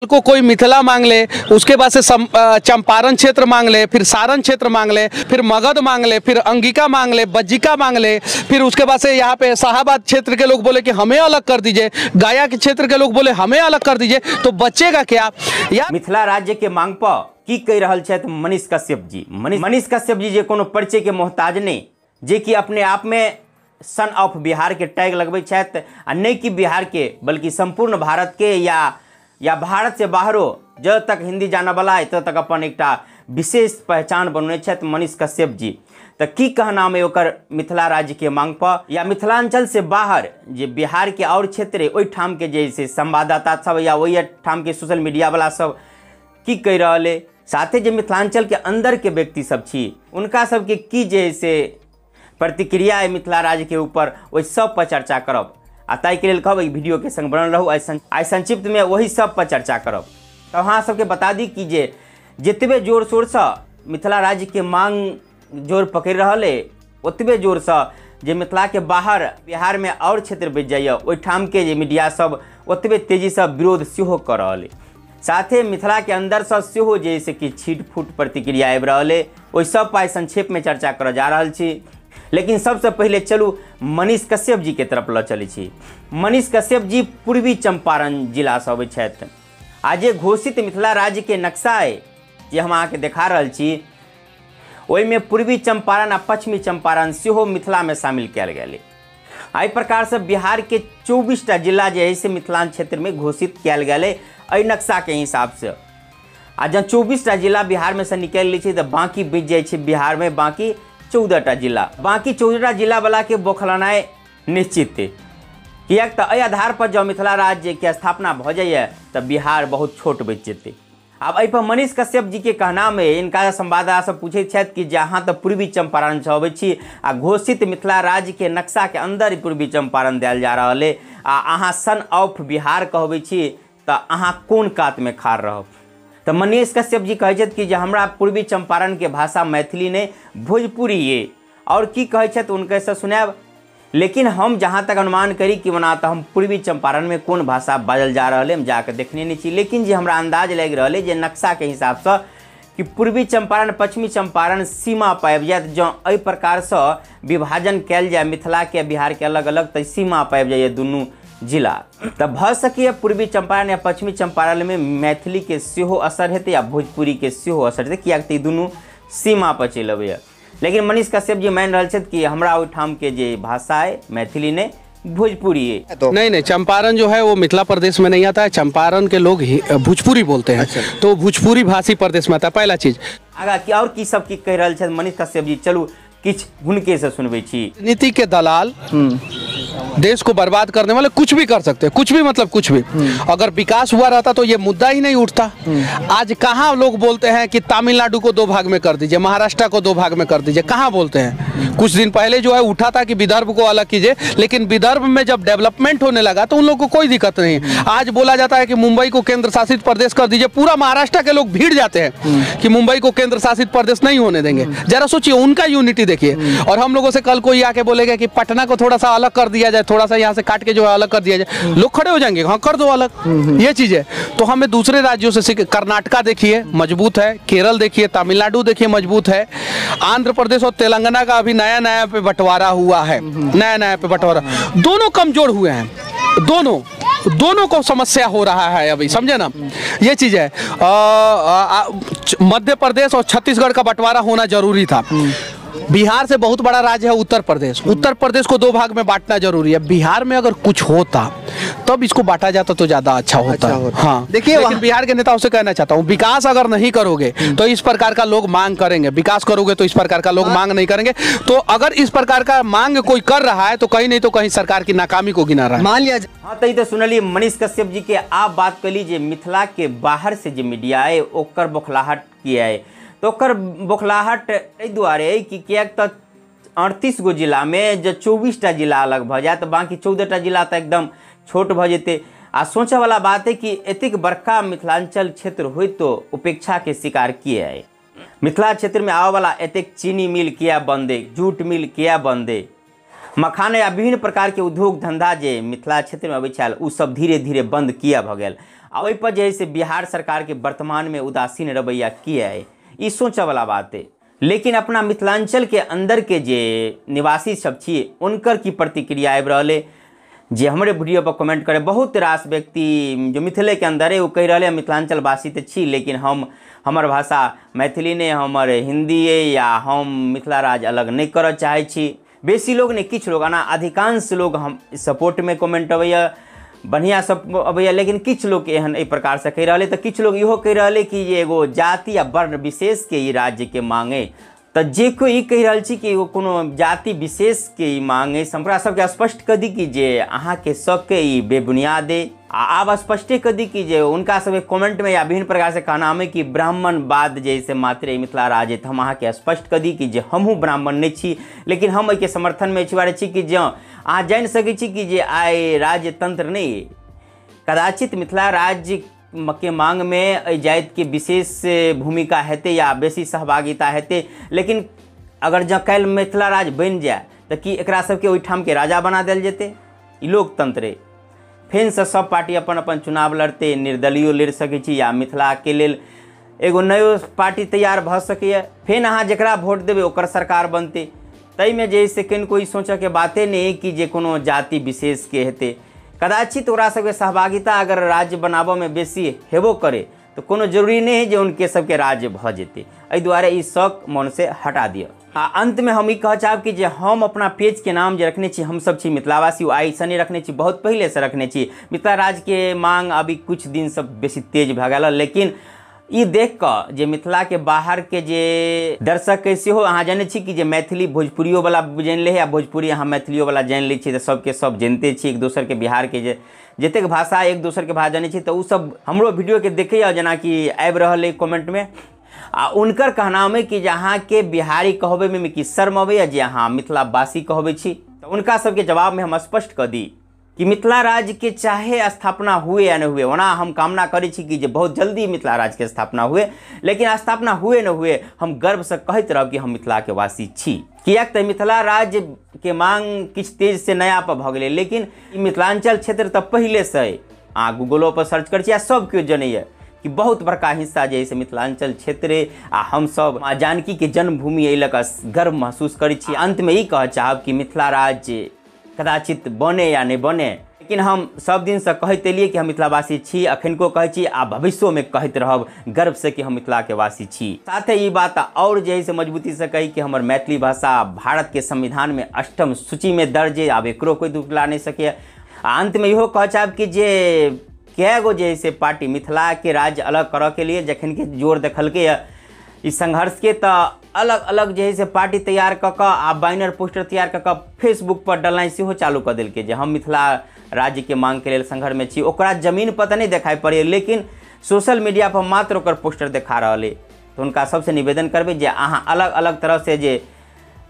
को कोई मिथिला मांग ले, उसके बाद से चंपारण क्षेत्र मांग ले, फिर सारण क्षेत्र मांग ले, फिर मगध मांग ले, फिर अंगिका मांग ले, बज्जिका मांग ले, फिर उसके बाद से यहाँ पे शाहाबाद क्षेत्र के लोग बोले कि हमें अलग कर दीजिए, गया के क्षेत्र के लोग बोले हमें अलग कर दीजिए, तो बचेगा क्या? या मिथिला राज्य के मांग पर की कहि रहल छथि मनीष कश्यप जी। मनीष कश्यप जी जे कोनो परिचय के मोहताज नहीं, जे कि अपने आप में सन ऑफ बिहार के टैग लगबै छथि, आ नहि कि बिहार के बल्कि संपूर्ण भारत के या भारत से बाहरो जब तक हिंदी जानऽ वाला है तब तक अपन एकटा विशेष पहचान बनौने छथि मनीष कश्यप जी। तऽ की कहनाम है ओकर मिथिला राज्य के मांग पर या मिथिलांचल से बाहर जे बिहार के और क्षेत्र है ओहिठाम के जे से संवाददाता सब या ओहिठाम के सोशल मीडिया वाला सब की कहि रहल है, साथे जे मिथिलांचल के अंदर के व्यक्ति सब छी उनका सबके की जे से प्रतिक्रिया है मिथिला राज्य के ऊपर, ओहि सब पर चर्चा करब। आ ताहिके लेल कहब वीडियो के संग बनल रहू। आइ संक्षिप्त में वही सब पर चर्चा करब। तो अहाँ सबके बता दी कि जे जतबे जोर शोरसँ मिथिला राज्य के मांग जोर पकड़ि रहल है ओतबे जोरसँ जे मिथिला के बाहर बिहार में और क्षेत्र बचि जाइए ओहिठाम के जे मीडिया सब ओतबे तेजीसँ विरोध सेहो कऽ रहल है। साथे मिथिला के अंदरसँ सेहो जे से कि छीट फूट प्रतिक्रिया आबि रहल है, ओहि सब पर आइ संक्षेप में चर्चा करऽ जा रहल छी। लेकिन सबसे पहले चलू मनीष कश्यप जी के तरफ लऽ चलै छी। मनीष कश्यप जी पूर्वी चंपारण जिलासँ अबै छथि आ जे घोषित मिथिला राज्य के नक्शा है जे हम अहाँके देखा रहल छी ओहिमे पूर्वी चंपारण आ पश्चिमी चंपारण सेहो मिथिलामे शामिल कयल गेल है। एहि प्रकारसँ बिहार के 24टा जिला जे है से मिथिलांचल क्षेत्रमे घोषित कयल गेल है एहि नक्शाके हिसाबसँ। आ जँ 24टा जिला बिहारमे सँ निकालि लै छै तऽ बाँकी बचि जाइ छै बिहारमे बाँकी 14टा जिला। बाँकी 14टा जिला वाला के बौखलानाइ निश्चित है, किएक तऽ एहि आधार पर जँ मिथिला राज्य के स्थापना भऽ जाइए तऽ बिहार बहुत छोट बचि जेतै। आब एहि पर मनीष कश्यप जी के कहनाम है, इनका संवाददाता सब पूछैत छथि कि जे अहाँ तऽ पूर्वी चंपारणसँ अबै छी आ घोषित मिथिला राज्य के नक्शा के अंदर पूर्वी चंपारण देल जा रहल है आ अहाँ सन ऑफ बिहार कहबै छी तऽ अहाँ कोन कातमे खाड़ रहब? तऽ मनीष कश्यप जी कहै छथि कि जे हमरा पूर्वी चंपारण के भाषा मैथिली नहि भोजपुरी ये, और की कहै छथि हुनकेसँ सुनायब। लेकिन हम जहाँ तक अनुमान करी कि ओना तऽ हम पूर्वी चंपारण में कोन भाषा बाजल जा रहल है हम जाकऽ देखने नहि छी, लेकिन जे हमरा अंदाज लागि रहल है जे नक्शाके हिसाबसँ कि पूर्वी चंपारण पश्चिमी चंपारण सीमा पाबि जायत। जँ एहि प्रकारसँ विभाजन कयल जाय मिथिलाके बिहारके अलग अलग तऽ सीमा पाबि जाइए दुनू जिला, तऽ भऽ सकैए पूर्वी चंपारण या पश्चिमी चंपारण में मैथिली के सेहो असर हेतै या भोजपुरी के सेहो असर हेतै, किएक तऽ ई दुनू सीमा पर चलि अबैए। लेकिन मनीष कश्यप जी मानि रहल छथि कि हमरा ओहिठाम के जे भाषा है मैथिली नहीं भोजपुरी है। तो नहीं नहीं, चंपारण जो है वो मिथिला प्रदेश में नहीं आता है, चंपारण के लोग भोजपुरी बोलते हैं। अच्छा। तो भोजपुरी भाषी प्रदेश में आता है, पहला चीज। आगा की और की सब की कहि रहल छथि मनीष कश्यप जी, चलू किछु हुनके से सुनबै छी। नीति के दलाल देश को बर्बाद करने वाले कुछ भी कर सकते हैं, कुछ भी मतलब कुछ भी। अगर विकास हुआ रहता तो ये मुद्दा ही नहीं उठता। आज कहाँ लोग बोलते हैं कि तमिलनाडु को दो भाग में कर दीजिए, महाराष्ट्र को दो भाग में कर दीजिए, कहाँ बोलते हैं? कुछ दिन पहले जो है उठा था कि विदर्भ को अलग कीजिए, लेकिन विदर्भ में जब डेवलपमेंट होने लगा तो उन लोगों को कोई दिक्कत नहीं। आज बोला जाता है कि मुंबई को केंद्र शासित प्रदेश कर दीजिए, पूरा महाराष्ट्र के लोग भीड़ जाते हैं कि मुंबई को केंद्र शासित प्रदेश नहीं होने देंगे। जरा सोचिए उनका यूनिटी देखिए। और हम लोगों से कल कोई आके बोलेगा कि पटना को थोड़ा सा अलग कर दिया जाए, थोड़ा सा यहाँ से काट के जो है अलग कर दिया जाए, लोग खड़े हो जाएंगे, हाँ कर दो अलग। ये चीज है। तो हमें दूसरे राज्यों से सीख, कर्नाटका देखिए मजबूत है, केरल देखिए, तमिलनाडु देखिए मजबूत है, आंध्र प्रदेश और तेलंगाना का अभी नया नया पे बंटवारा हुआ है, नया नया पे बंटवारा, दोनों कमजोर हुए हैं, दोनों को समस्या हो रहा है अभी, समझे ना, ये चीज है। मध्य प्रदेश और छत्तीसगढ़ का बंटवारा होना जरूरी था। बिहार से बहुत बड़ा राज्य है उत्तर प्रदेश, उत्तर प्रदेश को दो भाग में बांटना जरूरी है। बिहार में अगर कुछ होता तब इसको बांटा जाता तो ज्यादा अच्छा होता। हाँ देखिए, लेकिन बिहार के नेताओं से कहना चाहता हूँ, विकास अगर नहीं करोगे तो इस प्रकार का लोग मांग करेंगे, विकास करोगे तो इस प्रकार का लोग मांग नहीं करेंगे। तो अगर इस प्रकार का मांग कोई कर रहा है तो कहीं नहीं तो कहीं सरकार की नाकामी को गिना रहा है, मान लिया। हाँ तो सुनलिए मनीष कश्यप जी के। आप बात कर लीजिए मिथिला के बाहर से जो मीडिया है ओकर बौखलाहट किया है, तो ओकर बौखलाहट एहि दुआरे कि किएक तऽ 38 गो जिलामे जँ 24टा जिला अलग भऽ जायत तऽ बाँकी 14टा जिला तऽ एकदम छोट भऽ जेतै। आ सोचऽवला बात है कि एतेक बड़का मिथिलांचल क्षेत्र होइतो उपेक्षाके शिकार किए है? मिथिला क्षेत्रमे आबऽवला एतेक चीनी मिल किया बंद है, जूट मिल किया बंद है, मखान या विभिन्न प्रकार के उद्योग धंधा जे मिथिला क्षेत्र में अबै छल ओ सब धीरे धीरे बंद किया भऽ गेल। आ ओहि पर जे है से बिहार सरकार के वर्तमान में उदासीन रवैया किया है, ई सोचऽ वाला बात है। लेकिन अपना मिथिलांचल के अंदर के जे निवासी सब छी उनकर की प्रतिक्रिया आबि रहल है, जे हमरे वीडियो पर कमेंट करे बहुत रास व्यक्ति जो मिथिले के अंदर है वो कहि रहल है मिथिलांचल वासी तो छी, लेकिन हम हमर भाषा मैथिली नहीं, हमर हिंदी है, या हम मिथिला राज्य अलग नहीं करऽ चाहै छी। बेसी लोग नहीं, किछु लोग, एना अधिकांश लोग हम सपोर्ट में कमेंट अबैया, बढ़िया सब अबैया, लेकिन किछु लोग एहन एहि प्रकार से कहि रहल है। तो किछु लोग इहो कहि रहल है कि जे एगो जाति या वर्ण विशेष के ई राज्य के मांगे, तो जे कोई ई कहि रहल छी कि एगो कोनो जाति विशेष के ई मांगे, हमरा सबके स्पष्ट कऽ दी कि जे अहाँके सबके ई बेबुनियाद है। आ आब स्पष्टे कऽ दी कि जे उनका सबके कमेंट में या विभिन्न प्रकार से कहना है कि ब्राह्मणवाद जैसे मात्र मिथिला राज्य, तो हम अहाँके स्पष्ट कऽ दी कि जे हमहूँ ब्राह्मण नहीं छी, लेकिन हम एहिके समर्थनमे एहि छी कि जँ अहाँ जानि सकै छी कि जे आइ राज्यतंत्र नहीं, कदाचित मिथिला राज्य के मांग में एहि जातिके विशेष भूमिका हेतै या बेसी सहभागिता हेतै, लेकिन अगर जँ काल्हि मिथिला राज्य बनि जाए तऽ की एकरा सबके ओहिठामके राजा बना देल जेतै? ई लोकतंत्र अइ। फेरसँ सब पार्टी अपन अपन चुनाव लड़तै, निर्दलीय लड़ि सकै छी या मिथिलाके लेल एगो नयो पार्टी तैयार भऽ सकैए। फेर अहाँ जकरा वोट देबै ओकर सरकार बनतै, ताहिमे जे से कनिको ई सोचऽके बाते नहि कि जे कोनो जाति विशेषके हेतै। कदाचित ओकरा सबके सहभागिता अगर राज्य बनाबऽमे बेसी हेबो करे तो कोनो जरूरी नहीं है जे उनके सबके राज्य भऽ जेतै। एहि दुआरे ई शक मनसँ हटा दिअ। आ अंतमे हम ई कहऽ चाहब कि जे हम अपना पेजके नाम जे रखने छी हमसब छी मिथिलावासी, ओ आइसँ नहि रखने छी, बहुत पहिलेसँ रखने छी। मिथिला राज्यके मांग अभी कुछ दिनसँ बेसी तेज भऽ गेल, लेकिन ई देख कऽ जे मिथिलाके बाहरके जे दर्शक अइ सेहो अहाँ जनै छी कि जे मैथिली भोजपुरियोवला जानि लै है आ भोजपुरी अहाँ मैथिलियोवला जानि लै छी, तऽ सबके सब जानिते छी एक दोसरके। बिहारके जे जतेक भाषा एक दोसरके भाषा जानै छी तऽ ओसब हमरो वीडियोके देखैए, जेनाकि आबि रहल अइ कमेंटमे, आ उनकर कहनाम अइ कि जे अहाँके बिहारी कहबैमे कि शर्म अबैए जे अहाँ मिथिलावासी कहबै छी। तऽ हुनका सबके जवाबमे हम स्पष्ट कऽ दी कि मिथिला राज्य के चाहे स्थापना हुए या नहीं हुए, ओना हम कामना करै छी कि जे बहुत जल्दी मिथिला राज्य के स्थापना हुए, लेकिन स्थापना हुए न हुए हम गर्व से कहैत रहब कि हम मिथिला के वासी छी। किएक तऽ मिथिला राज्य के मांग किछु तेज से नया पर भऽ गेलै, लेकिन मिथिलांचल क्षेत्र तऽ पहिलेसँ अइ। अहाँ गूगलो पर सर्च करै छी आ सब केओ जनैए कि बहुत बड़का हिस्सा जे है से मिथिलांचल क्षेत्र आ हमसब माँ जानकी के जन्मभूमि एहि लऽ कऽ गर्व महसूस करै छी। अंतमे ई कहऽ चाहब कि मिथिला राज्य कदाचित बने या नहीं बने, लेकिन हम सब दिनसँ कहैत एलियै कि हम मिथिलावासी छी, अखनको कहै छी आ भविष्योमे कहैत रहब गर्वसँ कि हम मिथिलाके वासी छी। साथे ई बात और जे है से मजबूतीसँ कही कि हमर मैथिली भाषा भारतके संविधानमे अष्टम सूचीमे दर्ज है, आब एकरो कोई दुटला नहीं सकैए। आ अंतमे इहो कहऽ चाहब कि जे कए गो जे है से पार्टी मिथिलाके राज्य अलग करऽ के लिए जखन कि जोर देखलकै ई संघर्ष के, तऽ अलग अलग जे है से पार्टी तैयार कऽ कऽ आ बैनर पोस्टर तैयार कऽ कऽ फेसबुक पर डलनाइ सेहो चालू कऽ देलकै जे हम मिथिला राज्यके मांगके लेल संघर्षमे छी। ओकरा जमीन पर तऽ नहि देखाइ पड़ैए, लेकिन सोशल मीडिया पर मात्र ओकर पोस्टर देखा रहल अइ। तऽ हुनका सबसँ निवेदन करबै जे अहाँ अलग अलग तरहसँ जे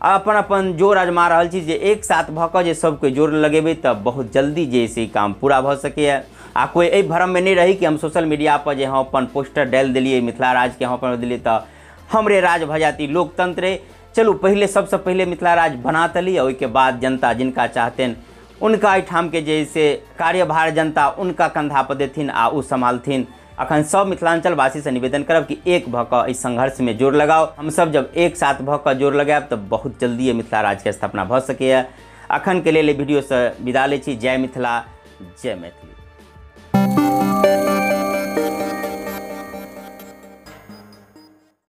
अपन अपन जोर आजमा रहल छी, जे एक साथ भऽ कऽ जे सबके जोर लगेबै तऽ बहुत जल्दी जे से काम पूरा भऽ सकैए। आ कोइ एहि भ्रममे नहि रही कि हम सोशल मीडिया पर जे हम अपन पोस्टर डालि देलियै मिथिला राज्यके, हम अपन देलियै तऽ हमरे राज भऽ जाती लोकतंत्र। चलू पहिले सबसँ पहिले मिथिला राज्य बना तऽ लिअ, ओहिके बाद जनता जिनका चाहतेन उनका एहिठामके जे से कार्यभार जनता उनका कंधा पर देथिन आ ओ सम्हालथिन। अखन सब मिथिलांचलवासीसँ निवेदन करब कि एक भऽ कऽ एहि संघर्षमे जोर लगाउ। हमसब जब एक साथ भऽ कऽ जोर लगायब तऽ बहुत जल्दी मिथिला राज्यके स्थापना भऽ सकैए। अखनके लेल वीडियोसँ विदा लै छी। जय मिथिला, जय मैथिली।